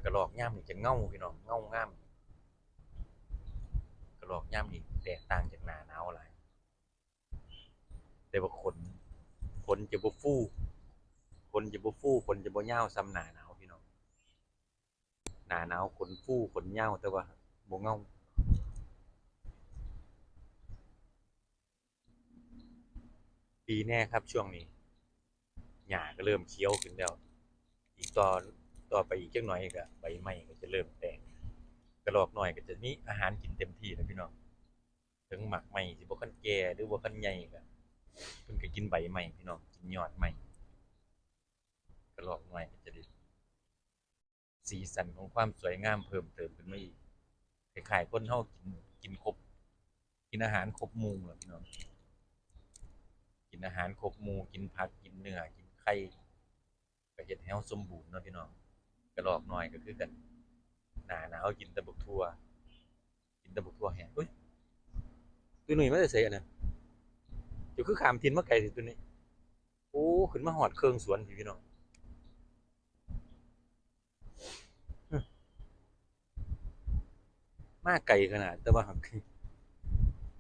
ກະລອກຍາມນີ້ຈະເງົາພີ່ນ້ອງ ເງົາງາມ. ກະລອກຍາມນີ້ແຕກຕ່າງຈາກໜ້າໜາວຫຼາຍ ແຕ່ວ່າຂົນ ຂົນຈະບໍ່ຟູ ຂົນຈະບໍ່ຟູ ຂົນຈະບໍ່ຍາວສ່ຳໜ້າໜາວພີ່ນ້ອງ. ໜ້າໜາວຂົນຟູຂົນຍາວ ແຕ່ວ່າບໍ່ເງົາ. ດີແນ່ຄັບ ຊ່ວງນີ້ຫຍ້າກໍເລີ່ມຂຽວຂຶ້ນແລ້ວ. ອີກຕໍ່ ຕໍ່ໄປອີກຈັກໜ້ອຍກໍໃບໄມ້ກໍຈະເລີ່ມແຕກ. ກະລອກນ້ອຍກໍຈະມີອາຫານກິນເຕັມທີ່ແລ້ວພີ່ນ້ອງ. ເຖິງໝາກໄມ້ຊິບໍ່ທັນແກ່ ຫຼືບໍ່ທັນໃຫຍ່ ກໍເພິ່ນກໍກິນໃບໄມ້ພີ່ນ້ອງ ກິນຍອດໄມ້. ກະລອກນ້ອຍກໍຈະໄດ້ ສີສັນຂອງຄວາມສວຍງາມເພີ່ມເຕີມຂຶ້ນມາອີກ. ຄ້າຍໆຄົນເຮົາກິນ ກິນຄົບ ກິນອາຫານຄົບໝູ່ແລ້ວພີ່ນ້ອງ. ກິນອາຫານຄົບໝູ່ ກິນຜັກ ກິນເນື້ອ ກິນໄຂ່ ກໍເຮັດໃຫ້ເຮົາສົມບູນເນາະພີ່ນ້ອງ. ກະລອກນ້ອຍກໍຄືກັນ ໜ້າໜາວກິນແຕ່ບັກຖົ່ວ ກິນແຕ່ບັກຖົ່ວແຫ້ງ. ອຸ້ຍ ຕຸ້ຍນຸ້ຍມາແຕ່ໃສອັນນັ້ນ? ເຈົ້າຄືຂ້າມຖິ່ນມາໄກແທ້ຕຸ້ຍນຸ້ຍ? ໂອ້ ຂຶ້ນມາຮອດເຄິ່ງສວນພີ້ພີ່ນ້ອງ. ມາໄກຂະໜາດ ແຕ່ວ່າຫາກ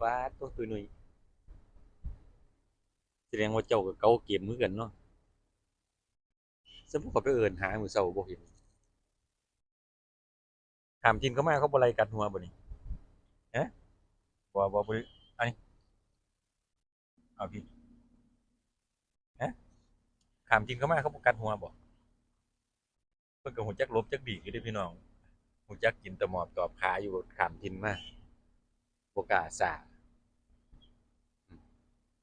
ປາດໂທ້ ຕຸ້ຍນຸ້ຍ ສະແດງວ່າເຈົ້າກໍເກົ່າເກມຄືກັນເນາະ. ສົມມຸດຂ້ອຍໄປເອີ້ນຫາມື້ເຊົ້າບໍ່ເຫັນ. ຂ້າມຖິ່ນເຂົ້າມາເຂົາບໍ່ໄລ່ກັດຫົວບໍ່ນີ້? ຮະ? ບໍ່ ບໍ່ ບໍ່ ອັນນີ້ ເອົາພີ້ ຮະ? ຂ້າມຖິ່ນເຂົ້າມາເຂົາບໍ່ກັດຫົວບໍ່? ເພິ່ນກໍຮູ້ຈັກຫຼົບຈັກຫຼີກຢູ່ເດ້ພີ່ນ້ອງ. ຮູ້ຈັກກິນຕະໝອບຕອບຂາຢູ່ ຂ້າມຖິ່ນມາ ບໍ່ກ້າສ້າ.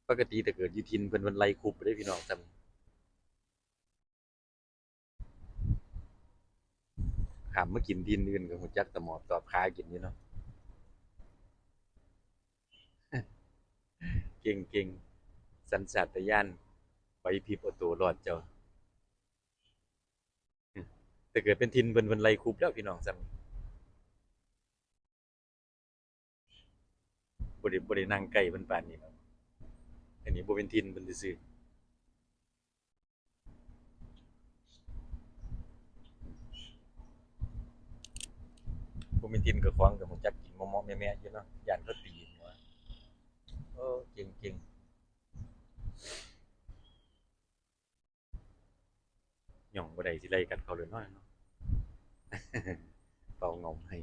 ປະກະຕິຖ້າເກີດຢູ່ຖິ່ນເພິ່ນ ເພິ່ນໄລ່ຄຸບເດ້ພີ່ນ້ອງ ສ່ຳ ຂ້າມມາກິນຖິ່ນອື່ນກໍຮູ້ຈັກຕະໝອບຕອບຂາກິນຢູ່ເນາະ. ເກັ່ງໆ ສັນຊາດຕະຍານ ໄຫວພິບເອົາໂຕລອດເຈົ້າ. ຖ້າເກີດເປັນຖິ່ນເພິ່ນ ເພິ່ນໄລ່ຄຸບແລ້ວພີ່ນ້ອງ ສ່ຳນີ້. ບໍ່ໄດ້ ບໍ່ໄດ້ນັ່ງໃກ້ເພິ່ນປານນີ້ເນາະ. ອັນນີ້ບໍ່ແມ່ນຖິ່ນເພິ່ນຊື່ໆ. ບໍ່ແມ່ນຖິ່ນເຈົ້າຂອງກໍຮູ້ຈັກກິນເໝາະໆແມະໆຢູ່ເນາະ ຢ້ານເຂົາຕີຫົວ. ໂອ້ ເກັ່ງໆ. ຍ່ອງບໍ່ໄດ້ ຊິໄລ່ກັດເຂົາເລີຍເນາະ ເປົ່າເຫງົາໃຫ້.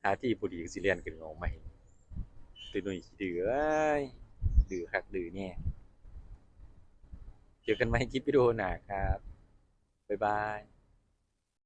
ທ່າທີບໍ່ດີກໍຊິແລ່ນຂຶ້ນເຫງົາໃໝ່. ຕຸ້ຍນຸ້ຍຂີ້ດື້ເອີຍ ດື້ຄັກດື້ແນ່. ເຈີກັນໃໝ່ຄລິບວິດີໂອໜ້າຄັບ. ບາຍບາຍ.